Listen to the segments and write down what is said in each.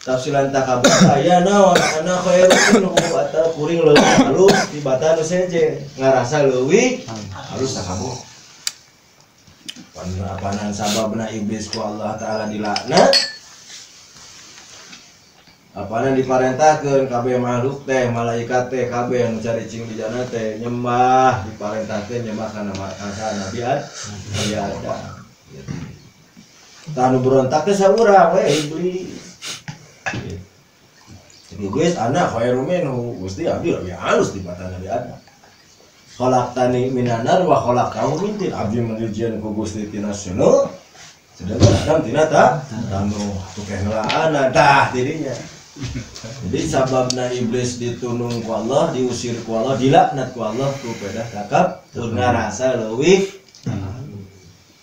Tafsilan takabur aya naon ana khairu minhu atau kuring leuwih halus tibatan nu sejen ngarasa leuwih halus takabur. Apanan sababna iblis ku Allah Ta'ala dilaknat? Apanan diparentahkeun kabeh makhluk teh malaikat teh kabeh anu caricing di jannah teh nyembah diparentahkeun nyembah kana Nabi Adam. Tah nu berontak teh saurang we iblis. Iblis ana khairu minhu, Gusti abdi leuwih halus dibatan Nabi Adam. Khalaqtani minan nar wa khalaqtahu min tin, abdi mah dijieun ku Gusti tina seuneu sedangkan Adam tina tanu atuh kehelaana tah dirinya. Jadi sababna iblis ditunung ku Allah, diusir ku Allah, dilaknat ku Allah ku pedah takab tur ngarasa leuwih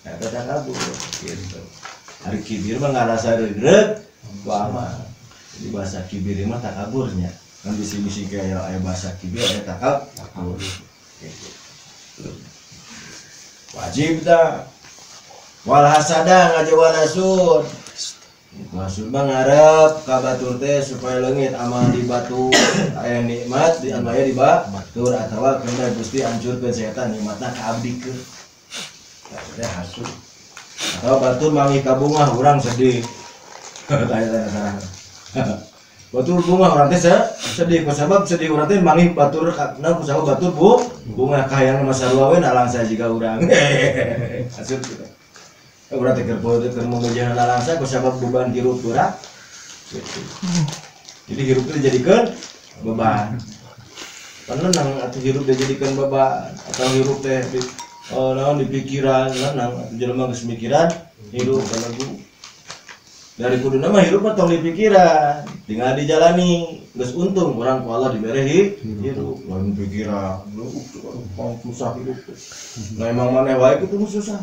eta takabur gitu. Ari kibir mah ngarasa regreg ku amal. Jadi bahasa kibir mah takaburnya. Kan bisi-bisi kayak aya bahasa kibir aya takabur. Gitu. Wajib dah. Wal hasada ngajauhan hasud. Hasud mah ngarep ka batur teh supaya leungit amal di batu aya nikmat di anu aya di batur atawa keuna Gusti hancurkeun setan nikmatna ka abdi keun. Tah hasud. Atawa batur manggih ka bungah urang sedih. Tanya-tanya sarah. Batur bunga urang teh sedih kusabab sedih urang teh manggih batur kana kusabab batur bu bunga kahayang mah sarua we nalangsa jiga urang. Hasud kitu. Urang teh keur keur memujahan nalangsa kusabab beban hirup berat. Gitu. Jadi hirup teh dijadikeun beban. Panenang atuh hirup dijadikeun beban atau hirup teh naon di pikiran lenang atuh jelema geus mikiran hirup kalegu. Dari kuduna mah hirup mah tong di pikiran, tinggal dijalani, geus untung urang ku Allah dibere hirup, lain pikiran, lu susah hirup. Nah emang maneh wae kitu mah susah.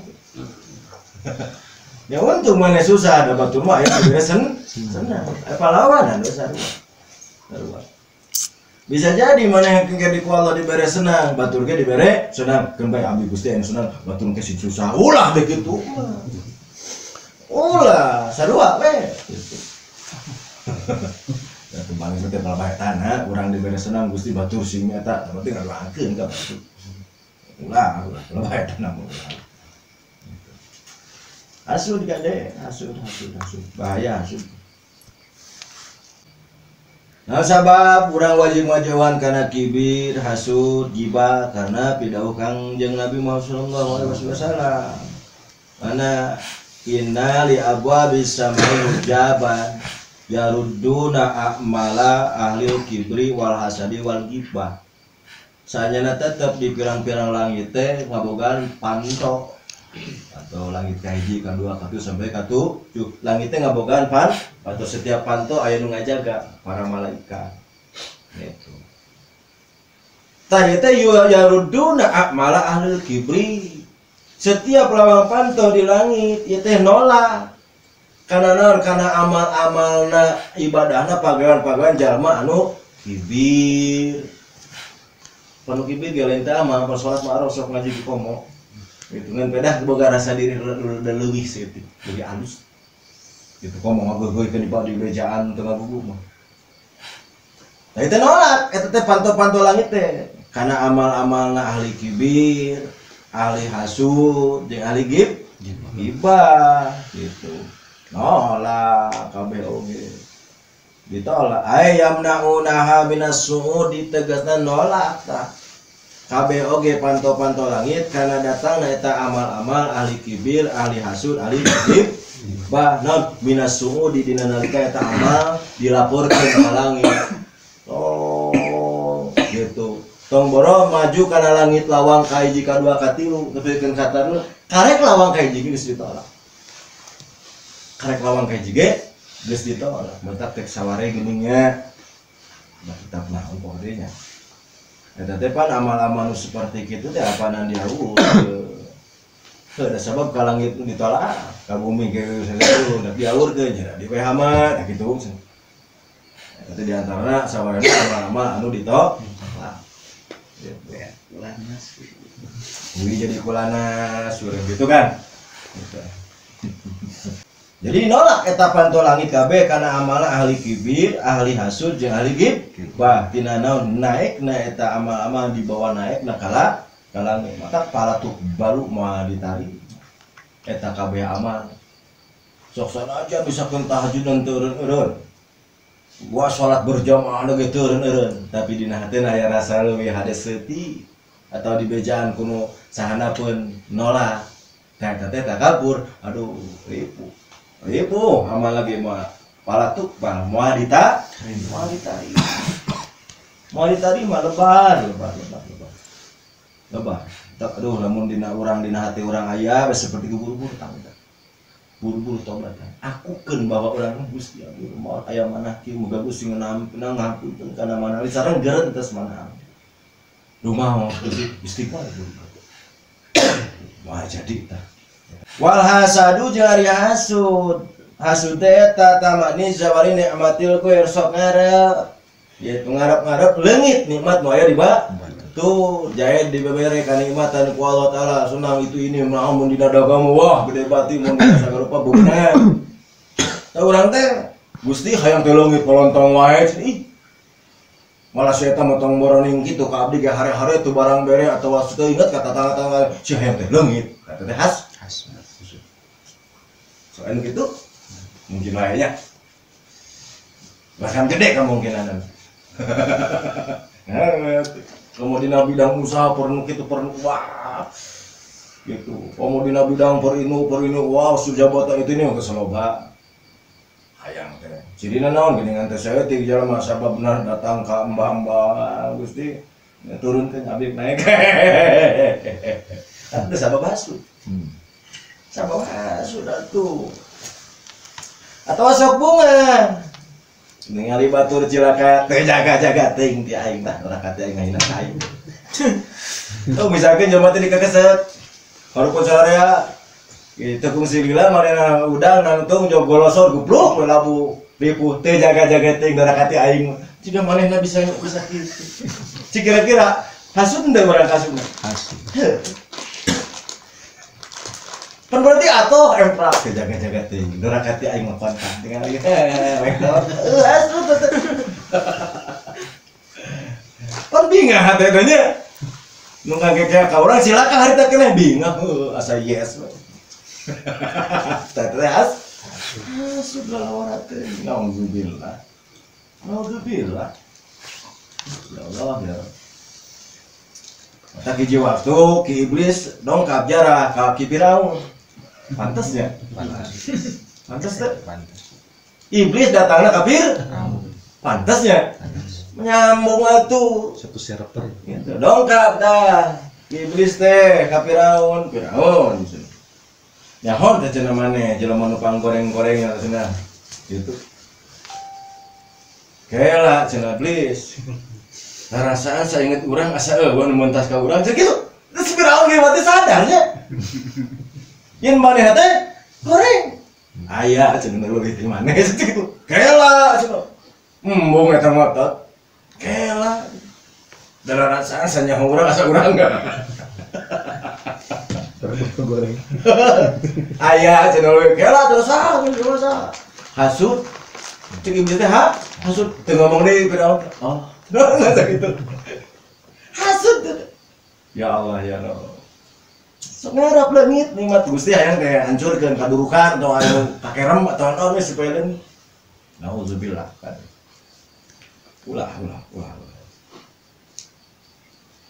Ya untung maneh susah, da batur mah aya dibere senang. Aya pahlawanan we sarua. Sarua. Bisa jadi maneh engke di ku Allah dibere senang, batur ge dibere senang, keun bae abdi Gusti anu senang, batur ge si susah. Ulah deui kitu mah. Ulah, sarua we gitu. Ya kembali teh palebah tanah, urang dibere senang Gusti batur sing eta, penting ngadoakeun ka batur. Ulah, ulah palebah tanah mah ulah. Hasud kade, hasud, hasud, hasud. Bahaya hasud. Nah sabab urang wajib ngajauhan kana kibir, hasud, gibah karena pidauh Kangjeng Nabi Muhammad sallallahu alaihi wasallam. Mana inna li abwabis samai hujaban yarudduna a'mala ahlil kibri wal hasadi wal ghibah. Sanyana tetep di pirang-pirang langit teh ngabogaan panto atau langit kahiji, kadua, katilu sampai katujuh. Langit teh ngabogaan panto, setiap panto aya nu ngajaga para malaikat. Gitu. Tah ieu teh yarudduna a'mala ahlil kibri. Setiap lawang panto di langit ieu teh nolak. Kana naon? Kana amal-amalna ibadahna pagawean-pagawean jalma anu kibir. Panu kibir ge lain teh amal, pas salat mah sok ngaji di komo. Gitu ngan pedah boga rasa diri leuwih saeutik, leuwih alus. Gitu komo ngageugeuykeun di bejaan teu ngagugu mah. Nah itu nolak, eta teh panto-panto langit teh. Kana amal-amalna ahli kibir, ahli hasud, jeung ahli gibah gitu. Nolak kabeh oge. Ditolak. Ay yamna'unaha minas su'udi tegasna nolak tah. Kabeh oge panto-panto langit karena datang eta amal-amal ahli kibir, ahli hasud, ahli gibah. Naon minas su'udi dina nalika eta amal dilaporkeun ka langit. Oh, gitu. Tong boro maju kana langit lawang ka hiji ka dua ka tilu nepikeun ka tanu karek lawang ka hiji geus ditolak. Karek lawang ka hiji ge geus ditolak. Mentak tek saware geuning nya. Da kitab naon poho nya. Eta teh pan amal-amal nu seperti kitu teh apanan diawur. Heuh da sabab ka langit ditolak, ka bumi ge geus da diawurkeun nya di WH mah da kitu. Eta teh diantarana sawarena amal-amal anu ditolak. Gitu. Kulanas. Wih jadi kulanas, gitu kan? Gitu. Jadi nolak eta panto langit kabeh kana amalna ahli kibir, ahli hasud jeung ahli gibah. Tina naon naekna eta amal-amal dibawa naekna ka langit. Maka palatuk balu moal ditari. Eta kabeh amal. Sok sanajan bisa keun tahajudan teu eureun-eureun. Gua salat berjamaah ge teu eureun-eureun, tapi dina hatena aya rasa leuwih hade seutik atau dibejaan kuno sahana pun nolak. Tah eta teh takabur, aduh ripuh. Ripuh amal lagi moal palatuk bang moal ditari. Moal ditarima lebar lebar lebar lebar. Lebar. Tak aduh lamun dina urang dina hati urang aya seperti buru-buru tangga. Buru-buru tobat. Akukeun bahwa urang Gusti aduh moal aya manah kieu moga Gusti ngampunten kana manah sareng gerentes mana. Rumah istighfar buru-buru. Wah jadi tah. Wal hasadu jeung ari hasud. Hasud teh eta tamani zawali nikmatil khair sok ngarep. Yaitu ngarep-ngarep leungit nikmat nu aya di tuh jae dibebere kanikmatan ku Allah Taala senang itu ini naon mun dina dagang wah gede bati mun dina sagarupa beunang. Tah urang teh Gusti hayang teh leungit polontong wae ih. Malah si eta motong boroning kitu ka abdi ge hare-hare tu barang bere atawa teu inget ka tatangga-tangga si hayang teh leungit. Eta teh has. Soalnya gitu mungkin lainnya bahkan gede kemungkinan. Kemudian bidang usaha perlu gitu perlu wah gitu. Kemudian bidang perinu wah sujabatan itu ini keseloba hayang teh. Jadi naon geuningan teh saeutik jalma sababna datang ka mbah-mbah Gusti turun teh abdi naik. Teh sabab hasud. Sabab hasud atuh. Atau sok bunga. Ningali batur cilaka teu jaga-jaga teuing ti aing tah ora ka teh aing ngahina ka aing. Oh misalkan jelema teh dikekeset. Harupun sarea kitu kungsi lila manehna udang nangtung jog golosor gupluk we labu ripuh teu jaga-jaga teuing ora ka teh aing. Jika manehna bisa bisa kitu. Cik kira-kira hasud teu urang kasudna? Hasud. Kan berarti atuh emprak teu jaga-jaga teuing ora ka teh aing mah kontak tingali hasud teh. Pan bingah hatena nya. Nu ngagekea ka urang cilaka harita keneh bingah heuh asa yes we. Teh teh hasud lalawara teh. Nauzubillah. Nauzubillah. Ya Allah ya. Mata hiji waktu ki iblis dongkap jarah ka ki Firaun. Pantes ya? Pantes. Pantes teh? Pantes. Iblis datangna ka Firaun. Pantes ya? Menyambung atuh. Satu server. Gitu. Dongkap dah. Iblis teh ka Firaun, Firaun. Nyahon teh cenah maneh, jelema nu panggoreng-goreng cenah. Gitu. Kela cenah iblis. Rasaan saya inget urang asa eueuh nu mentas ka urang cenah kitu. Terus Firaun ge mati sadarnya. Yen maneh teh goreng. Aya cenah leuwih ti maneh cenah kitu. Kela cenah. Embung eta ngotot. Kela. Dalam rasaan sanyaho urang asa urang enggak. Goreng. Aya cenah leuwih kela terus ah terus ah. Hasud. Cek iblis teh ha? Hasud teu ngomong deui Firaun. Oh. Nggak gitu. Hasud. Ya Allah ya Allah. Sok ngarap leungit nikmat Gusti hayang teh hancurkeun kadurukan atau anu kakerem atau naon we supaya leungit. Nauzubillah kan. Ulah ulah ulah.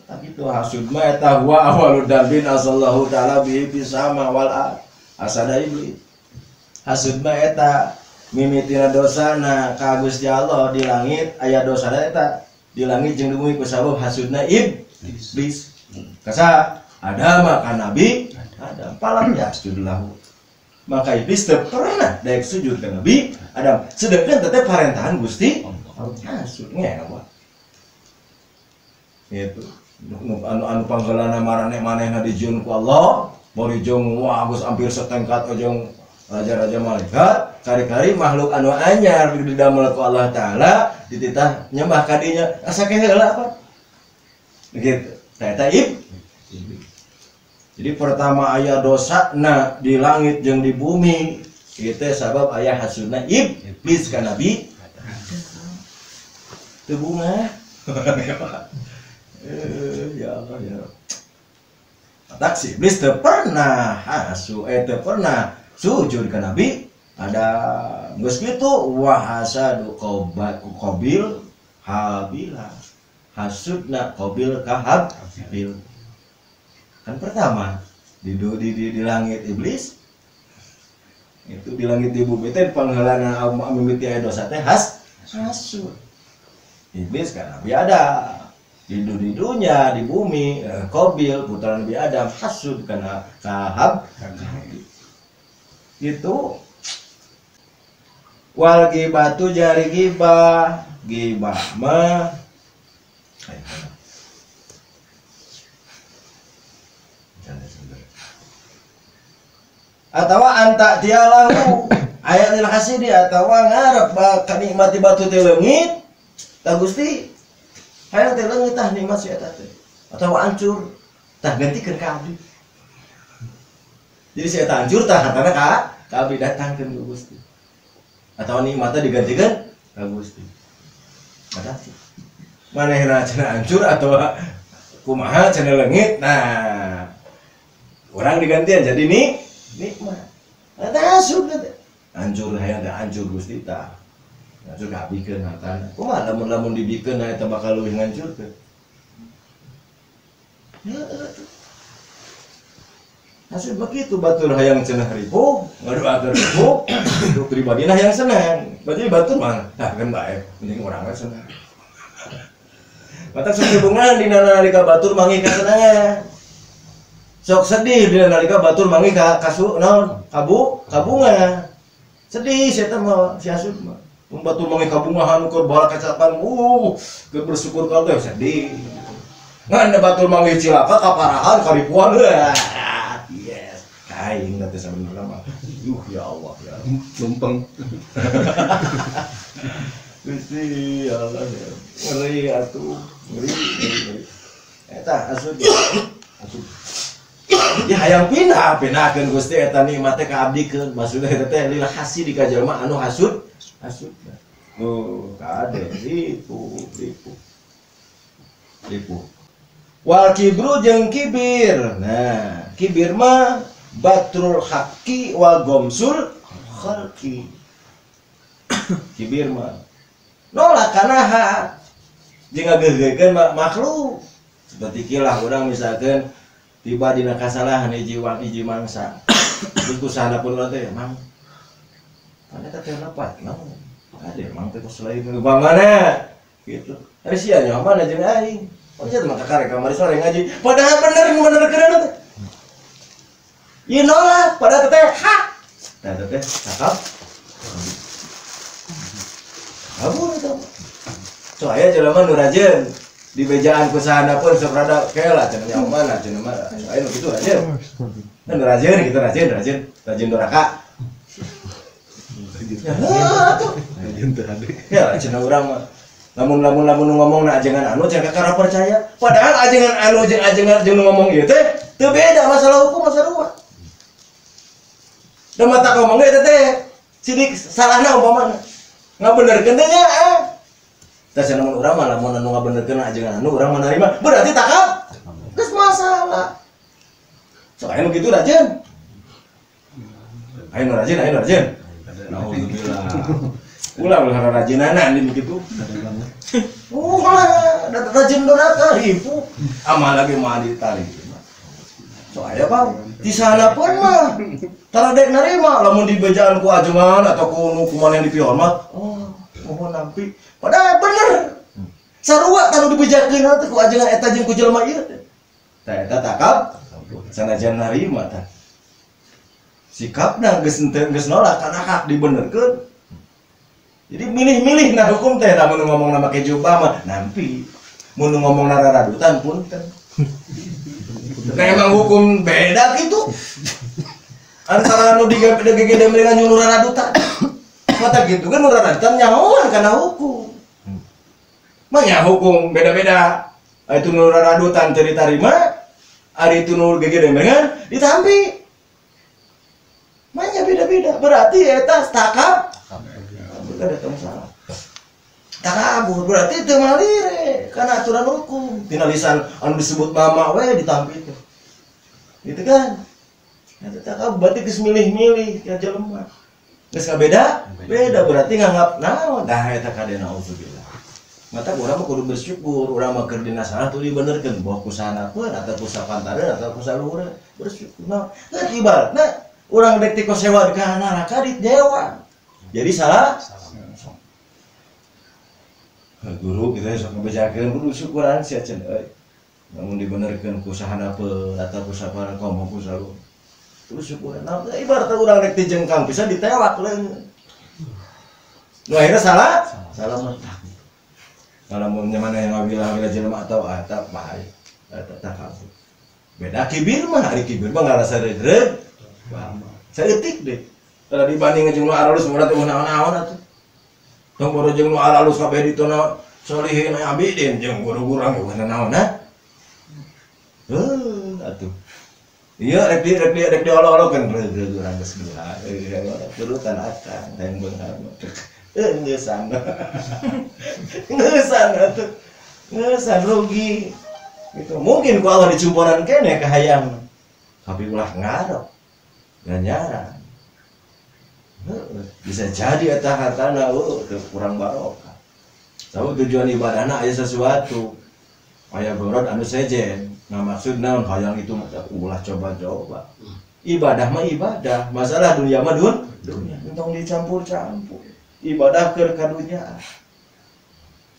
Tapi itu hasud mah eta huwa awalud dambin asallahu taala bihi bisama wal asada iblis. Hasud mah eta mimitina dosana ka Gusti Allah di langit aya dosana eta di langit jeung di bumi kusabab hasudna iblis. Kasa Adam ka Nabi Adam palam yasjud lahu. Maka iblis teu pernah daek sujud ka Nabi Adam. Sedangkan teh parentahan Gusti hasud ngewa. Gitu. Anu panggelana maraneh-manehna dijieun ku Allah, bari jeung wah geus hampir setengkat jeung raja-raja malaikat, kari-kari makhluk anu anyar didamel ku Allah Taala dititah nyembah ka dinya asa ke heula apa gitu. Tah eta iblis. Jadi pertama aya dosa na di langit jeung di bumi Ieu teh sabab aya hasudna iblis ka Nabi teu bunga. Ya Allah ya. Tak si iblis teu pernah hasu teu pernah sujud ka Nabi ada geus kitu wa hasadu Qabil Habila. Hasudna Qabil ka Habil. Kan pertama di langit iblis itu di langit di bumi teh pangheulana mimiti aya dosa teh hasud. Iblis kan Nabi Adam di dunia di bumi Qabil putra Nabi Adam hasud kana ka Habil. Itu wal gibatu jari gibah gibah mah atau anta tialahu ayat lil hasidi atawa ngarep kanikmati batu teh leungit tah Gusti hayang teh leungit tah nikmat si eta teh atawa hancur tah gantikeun ka abdi. Jadi si eta hancur tah hartana ka abdi datangkeun ku Gusti atau nikmatna digantikeun ka Gusti. Ada manehna cenah hancur atawa kumaha cenah leungit nah urang digantian jadi nih nikmat. Eta hasud teh. Hancur hayang teh hancur Gusti tah. Hancur kabikeun hartana. Kumaha lamun-lamun dibikeun eta bakal leuwih ngancurkeun. Heeh atuh. Hasud begitu batur hayang cenah ripuh, ngadoakeun ripuh, untuk pribadina hayang senang. Berarti batur mah tah kan bae, penting urang we senang. Matak sok hubungan dina nalika batur manggih kasenangan. Sok sedih dina nalika batur manggih ka kasu naon kabu kabunga. Sedih si eta mah si hasud mah. Mun batur manggih kabungahan keur balak kacapan, keur bersyukur ka teh sedih. Ngan batur manggih cilaka kaparahan karipuan yes. Aing teh sabenerna mah. Yuh ya Allah ya. Lumpeng. Gusti ya Allah ya. Ngeri atuh, ngeri ngeri. Eta hasud. Hasud. Ya hayang pindah, pindahkeun Gusti eta nikmat teh ka abdikeun. Maksudna eta teh lil hasidi ka jelema anu hasud, hasud. Oh, kade ripu, ripu. Ripu. Wal kibru jeung kibir. Nah, kibir mah batrul haqqi wal gomsul khalqi. Kibir mah nolak kana hak jeung ngageugeuykeun makhluk. Seperti kilah urang misalkeun tiba dina kasalahan hiji hiji mangsa. Terus ku sahana pun teh mang. Mana teh lepat naon? Ade mang teh kos lain mana gitu. Ari sia nyaho mana jeung aing. Oh sia mah kakarek kamari sore ngaji. Padahal bener bener teh. Ieu nolak padahal teh hak. Tah teh cakap. Kabur eta. So aya jelema nu rajin di bejaan ku sahana pun sok rada kela cenah nyaho mana cenah mah. So aya nu kitu rajin. Kan rajin gitu rajin rajin rajin doraka. Ya atuh. Rajin teh hade. Ya cenah urang mah. Lamun lamun lamun ngomongna ajengan anu cenah kakara percaya. Padahal ajengan anu jeung ajengan jeung ngomong ieu teh teu beda masalah hukum masalah ruah. Da mata ngomong ge teh sidik salahna umpamana. Ngabenerkeun teh nya ah. Tah cenah mun urang mah lamun anu ngabenerkeun ajengan anu urang mah narima berarti takab geus masalah. Sok aya nu kitu rajin. Ayo nu rajin, ayo nu rajin. Nauzubillah. Ulah ulah rajinana ini begitu. Ulah rajin doraka ribu. Amal lagi mah ditali. So aya bang, di sana pun mah tara dek narima lamun dibejaan ku ajengan atau ku nu kumaha yang dipihon mah. Oh, mohon nampi. Padahal bener. Sarua tanu dibejakeun teh ku ajengan eta jeung ku jelema ieu teh. Tah eta takab sanajan narima tah. Sikapna geus geus nolak kana hak dibenerkeun. Jadi milih-milih nah hukum teh lamun ngomongna make jubah mah nampi. Mun ngomongna raradutan punten. Nah emang hukum beda gitu. Antara nu digede dengan nu raradutan. Mata gitu kan nu raradutan nyahoan kana hukum. Mah nya hukum beda-beda. Itu nu raradutan teu ditarima, ari itu nu gegedemengan ditampi. Manya beda-beda. Berarti eta takab. Bukan ada salah. Takabur berarti teu malire karena aturan hukum. Tina lisan anu disebut mama we ditampi teh. Gitu kan? Eta takabur berarti geus milih-milih ka jelema. Geus beda? Beda berarti nganggap naon? Tah eta kade naudzubillah. Mata urang mah kudu bersyukur, urang mah keur dina salah tuluy benerkeun boh ku sanapeun atau ku sapantareun atau ku saluhureun. Bersyukur. Nah, teu ibaratna urang dek teh sewa ka neraka di dewa. Jadi salah. Guru kita sok ngabejakeun kudu syukuran sia cenah euy. Lamun dibenerkeun ku sahanapeun atau ku saparan komo ku saluhur. Kudu syukuran. Nah, ibaratna urang dek ti jengkang bisa ditewak leungeun. Nu akhirna salah? Salah mah. Kalau mau mana yang ngawilah-wilah jelema atau atap bahaya eta takabur. Beda kibir mah, ari kibir mah ngarasa regreg. Saeutik deh. Kalau dibanding jeung nu aralus mah teu naon-naon atuh. Tong boro jeung nu aralus kabeh ditu na solihin abidin jeung guru-gurang eueuh naon ha. Heuh atuh. Ieu rek di rek diolo-olokeun regreg urang geus gila. Turutan akang hayang beunghar mah. Ngeusan. Ngeusan atuh. Ngeusan rugi. Gitu. Mungkin ku Allah dicumponan keneh ka hayang. Tapi ulah ngarep. Ganjaran. Bisa jadi eta hartana teu kurang barokah. Sabab tujuan ibadahna aya sesuatu. Aya gorod anu sejen. Nah maksud naon hayang itu mah ulah coba-coba. Ibadah mah ibadah, masalah dunia mah dunia. Entong dicampur-campur. Ibadah keur kadunyaan.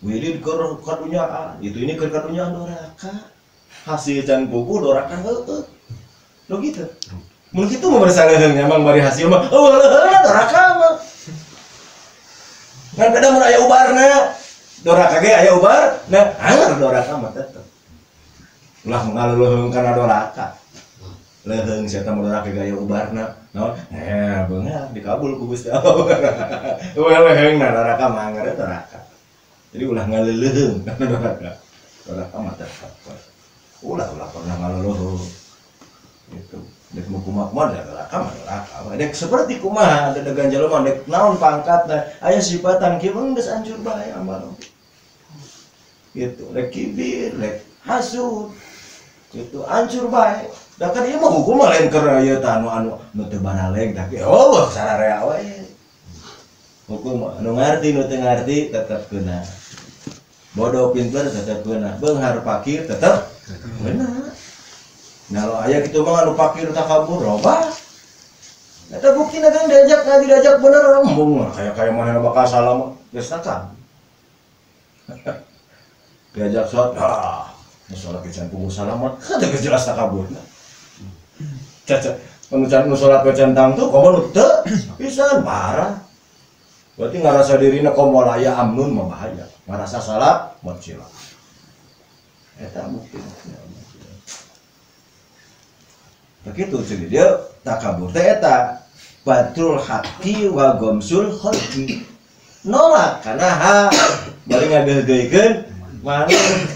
Wirid keur kadunyaan, itu ini keur kadunyaan doraka. Hasil can puguh doraka heueuh. Lo gitu. Mun kitu mah merasa leuheung emang bari hasil mah eueuh leuheung doraka mah. Ngan beda mun aya ubarna. Doraka ge aya ubar, nah anger doraka mah tetep. Ulah ngaleuheung kana doraka. Leuheung sia teh doraka ge aya ubarna. Naon? Beunghar dikabul ku Gusti Allah. Leuheung na doraka mah anger doraka. Jadi ulah ngaleuleung kana doraka. Doraka mah tetep. Ulah pernah ngaleuleung. Gitu. Dek mau kumaha doraka mah doraka. Dek seperti kumaha dedegan jelema dek naon pangkatna aya sifatan kieu geus hancur bae amal. Gitu. Dek kibir, dek hasud. Gitu hancur bae. Da kan ieu mah hukum mah lain keur ieu tah anu nu teu baraleng tapi oh sararea we. Hukum anu ngarti nu teu ngarti tetep kena. Bodoh pinter tetep kena, beunghar fakir tetep kena. Nah lo aya kitu mah anu fakir takabur loba. Eta buktina kan diajak ngaji diajak bener orang embung kaya manehna bakal salah mah geus takab. Diajak salat, ah, salat ge can puguh salamat, teu geus jelas takaburna. Caca, anu can nu salat ge can tangtu komo nu teu pisan parah. Berarti ngarasa dirina komo laya amnun mah bahaya, ngarasa salah mah cilaka. Eta buktina. Begitu jadi dia takabur teh eta batrul haqi wa gomsul khalqi. Nolak kana hak bari ngageugeuikeun mana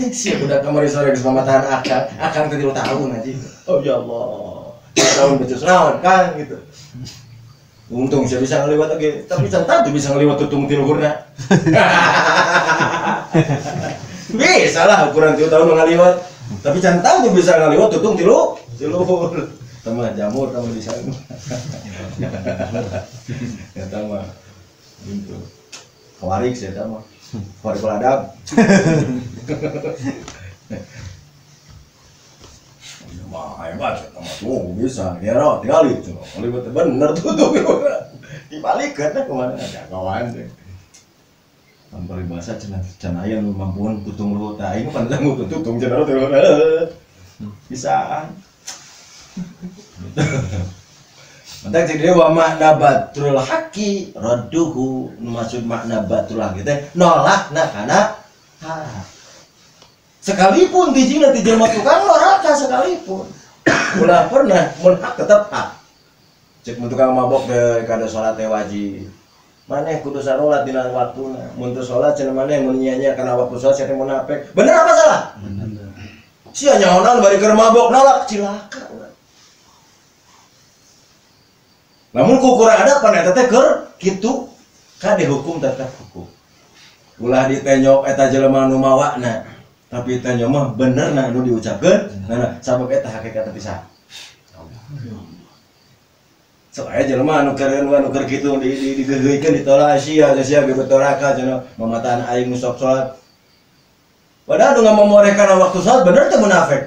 si budak kamari sore geus mamatahan akang, akang teh 3 tahun aja. Oh ya Allah. 3 tahun becus naon Kang gitu. Untung saya bisa ngeliwat oge, tapi can tatu bisa ngeliwat tutung ti luhurna. Bisa lah ukuran 3 tahun ngaliwat. Tapi can tatu bisa ngaliwat tutung ti luhur. Tambah jamur tambah di sana. Eta mah gitu. Kawarik sih eta mah. Kawarik ladang. Mah hebat eta mah tuh bisa. Gero tinggal itu. Ngaliwat bener tutup. Dibalikeun teh kumaha jagoan teh. Tanpa bahasa cenah can aya nu mampuan tutung luhur tah aing mah pan tutung cenah teh. Bisaan. Mantak jadi wa makna batrul haqi radduhu, maksud makna batrul haqi teh nolakna kana hak. Sekalipun bijina ti jelema tukang neraka sekalipun. Ulah pernah mun hak tetep hak. Cek mun tukang mabok teh kada salat teh wajib. Maneh kudu salat dina waktuna. Mun teu salat cenah maneh mun nya-nya kana waktu salat sia teh munafik. Bener apa salah? Bener. Sia nyahonan bari keur mabok nolak cilaka urang. Lamun ku ukuran adat pan eta teh keur kitu kade hukum tetep hukum. Ulah ditenyok eta jelema nu mawana, tapi tenyo mah benerna anu diucapkeun, nah sabab eta hakikat pisan. Sok aya jelema anu keur anu keur kitu digeugeuykeun ditolak sia sia ge betoraka cenah mamataan aing nu sok salat. Padahal nu ngamomorehkeun waktu salat bener teh munafik.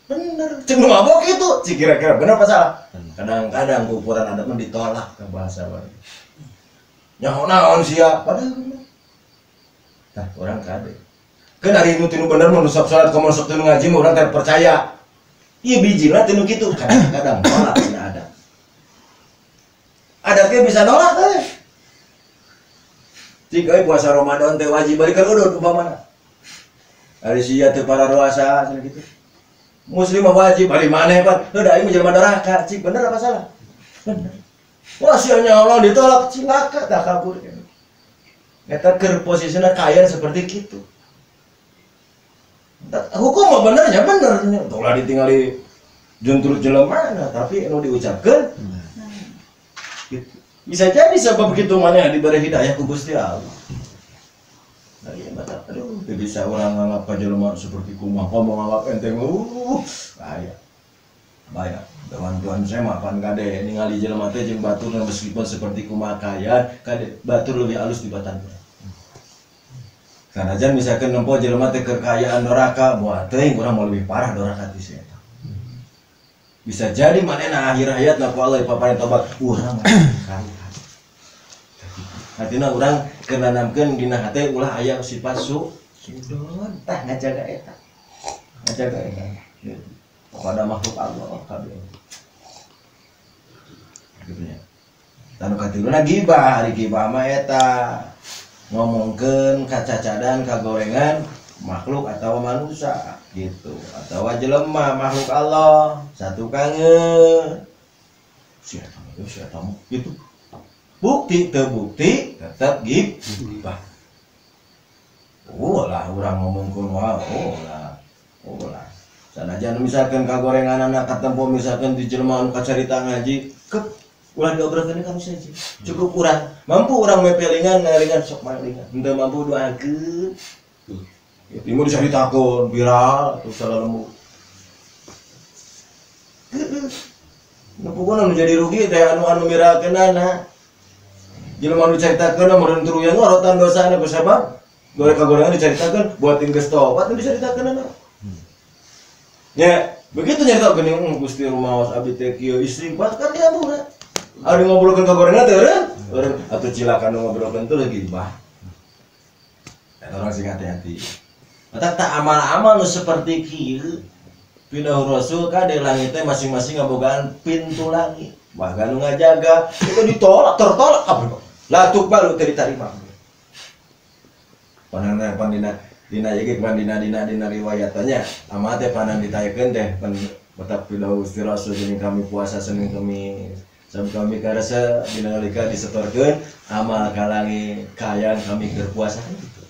Bener, cek nu mabok kitu, cik kira-kira bener apa salah? Kadang-kadang ukuran adat mah ditolak ke bahasa baru. Nyaho naon sia, padahal bener. Tah urang kade. Keun ari nu tinu bener mun sok salat komo sok tinu ngaji mah urang teh percaya. Ieu bijilna tinu kitu, kadang-kadang nolak dina adat. Adatnya bisa nolak teh. Cik euy puasa Ramadan teh wajib balikan udud umpamana. Ari sia teu pararuasa cenah kitu. Muslim mah wajib, ari maneh pan, heuh da aing mah jelema doraka, cik bener apa salah? Bener. Wah sia Allah ditolak cilaka tah kabur. Eta keur posisina kaya seperti kitu. Hukum mah benernya bener, ulah ditingali juntrut jelema tapi anu diucapkeun gitu. Bisa jadi sebab kitu maneh diberi hidayah ku Gusti Allah. Nah, iya, mata, aduh, teu bisa urang nganggap ka jelema seperti kumaha, komo nganggap enteng, bahaya. Bahaya. Tuan-tuan saya mah pan kade ningali jelema teh jeung batur meskipun seperti kumaha kaya, kade batur lebih alus di batan. Sanajan misalkan nempo jelema teh keur kayaan doraka, moal teuing urang mau lebih parah doraka ti si eta. Bisa jadi manehna akhir hayat na ku Allah dipaparin tobat, urang kaya. Artinya urang keur nanamkeun dina hate ulah aya sifat sudon tah ngajaga eta. Ngajaga eta. Kepada makhluk Allah kabeh. Gitu nya. Tanu katiluna gibah, ari gibah mah eta ngomongkeun kacacadan kagorengan makhluk atau manusia gitu atau jelema makhluk Allah satu kangen. Si eta mah si eta mah gitu. Bukti terbukti tetap gibah. Oh lah urang ngomongkeun wae, oh lah. Oh lah. Sanajan misalkan kagorengan anak katempo misalkan di jelema anu kacarita ngaji, kep ulah diobrolkeun ka saja. Cukup urang mampu urang mepelingan ngalingan sok malingan. Henteu mampu doakeun. Ieu mah dicaritakeun viral atuh salalemu. Heeh. Nu pokona nu jadi rugi teh anu mirakeunana. Jelema nu caritakeun meureun turuyan ngorotan dosana ku sabab gore kagorengan dicaritakeun buat geus tobat nu dicaritakeunana. Nya, begitu nyarita geuning Gusti rumaos abdi teh kieu istighfar kan diampura. Ari ngobrolkeun kagorengan teh eureun, eureun atuh cilaka nu ngobrolkeun teh leuwih gibah. Eta urang sing hati-hati. Mata tak amal-amal nu seperti kieu pindah Rasul ka di langit teh masing-masing ngabogaan pintu langit. Bahkan nu ngajaga itu ditolak, tertolak kabeh. La tuqbalu teu ditarima. Panana pan dina dina ieu pan dina dina dina riwayatannya ama teh panan ditayekeun teh pan betap pindah Gusti Rasul jeung kami puasa Senin Kemis. Sampai kami karasa dina nalika disetorkeun amal ka langit kaayaan kami keur puasa kan gitu.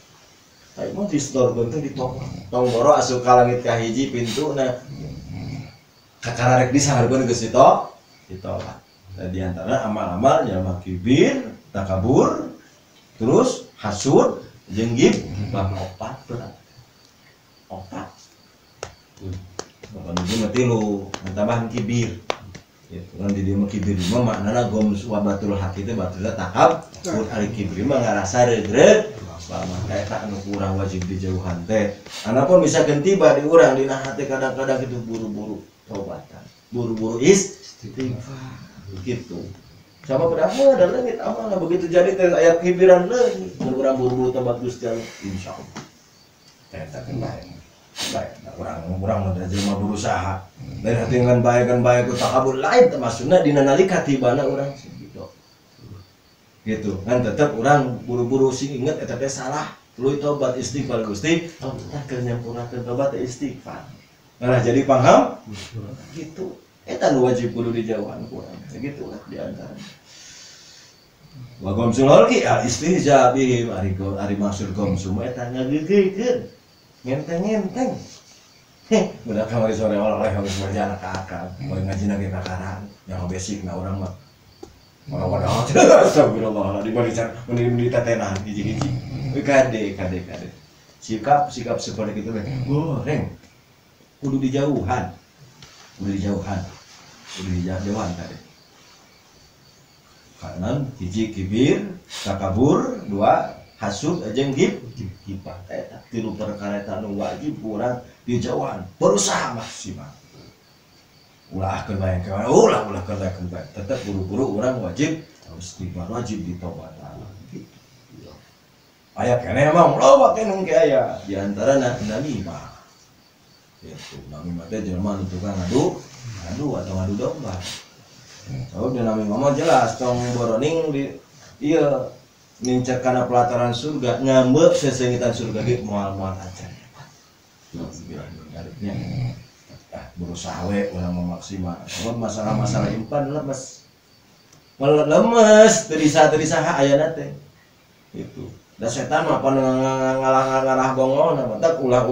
Tapi mah disetorkeun teh ditolak. Tong boro asup ka langit ka hiji pintuna. Kakara rek disahareupeun geus ditolak. Di antara amal-amal jalma kibir, takabur, terus hasud, jeung gibah opat berat. Opat. Bapak ieu mah tilu, tambahan kibir. Gitu kan di dieu mah kibir mah maknana goms wa batul haqi teh batulna takab, ari kibir mah ngarasa regreg. Maka eta anu kurang wajib dijauhan teh. Anapun bisa tiba di urang dina hate kadang-kadang itu buru-buru tobatan, buru-buru istighfar gitu. Sama berapa ada leungit amalna begitu jadi teh aya kibiran leungit mun urang buru-buru tobat Gusti Allah insyaallah. Eta kan bae. Bae urang mah jelema berusaha. Dari hati ngan bae kan bae ku takabur lain teh maksudna dina nalika tibana urang gitu. Gitu kan tetep urang buru-buru sing inget eta teh salah tuluy tobat istighfar Gusti Allah keur nyampurnakeun tobat teh istighfar. Nah jadi paham gitu. Eta nu wajib kudu dijauhan ku urang. Gitu lah di antaranya. Wa gomsul halqi al istihza bihim ari ari maksud gomsu mah eta ngageugeuykeun. Ngenteng-ngenteng. Heh, budak kamari sore oleh harus berjalan ke akal. Boleh ngaji lagi kakaran. Yang basic na urang mah. Wadah astagfirullahaladzim meni tetenan hiji-hiji. Kade kade kade. Sikap-sikap seperti itu goreng. Kudu dijauhan. Kudu dijauhan. Kudu dijauhan kade. Karena hiji kibir, takabur, dua hasud jeung gibah eta tilu perkara eta nu wajib urang dijauhan, berusaha maksimal. Ulah keun bae ulah ulah keun bae tetep buru-buru urang wajib istighfar, wajib ditobatan gitu. Aya keneh mah loba keneh ke aya di antarana namimah. Gitu, namimah teh jelema nu tukang ngadu ngadu atau ngadu domba. Sabab di namimah mah jelas tong boroning di ieu nincak kana pelataran surga ngambek sesengitan surga ge moal-moal acan. Alhamdulillah. Ah, berusaha we urang memaksimal. Sebab masalah-masalah impan lemes. Lemes teu bisa ayana teh. Gitu. Da setan mah pan ngalah-ngarah bongona mah ulah.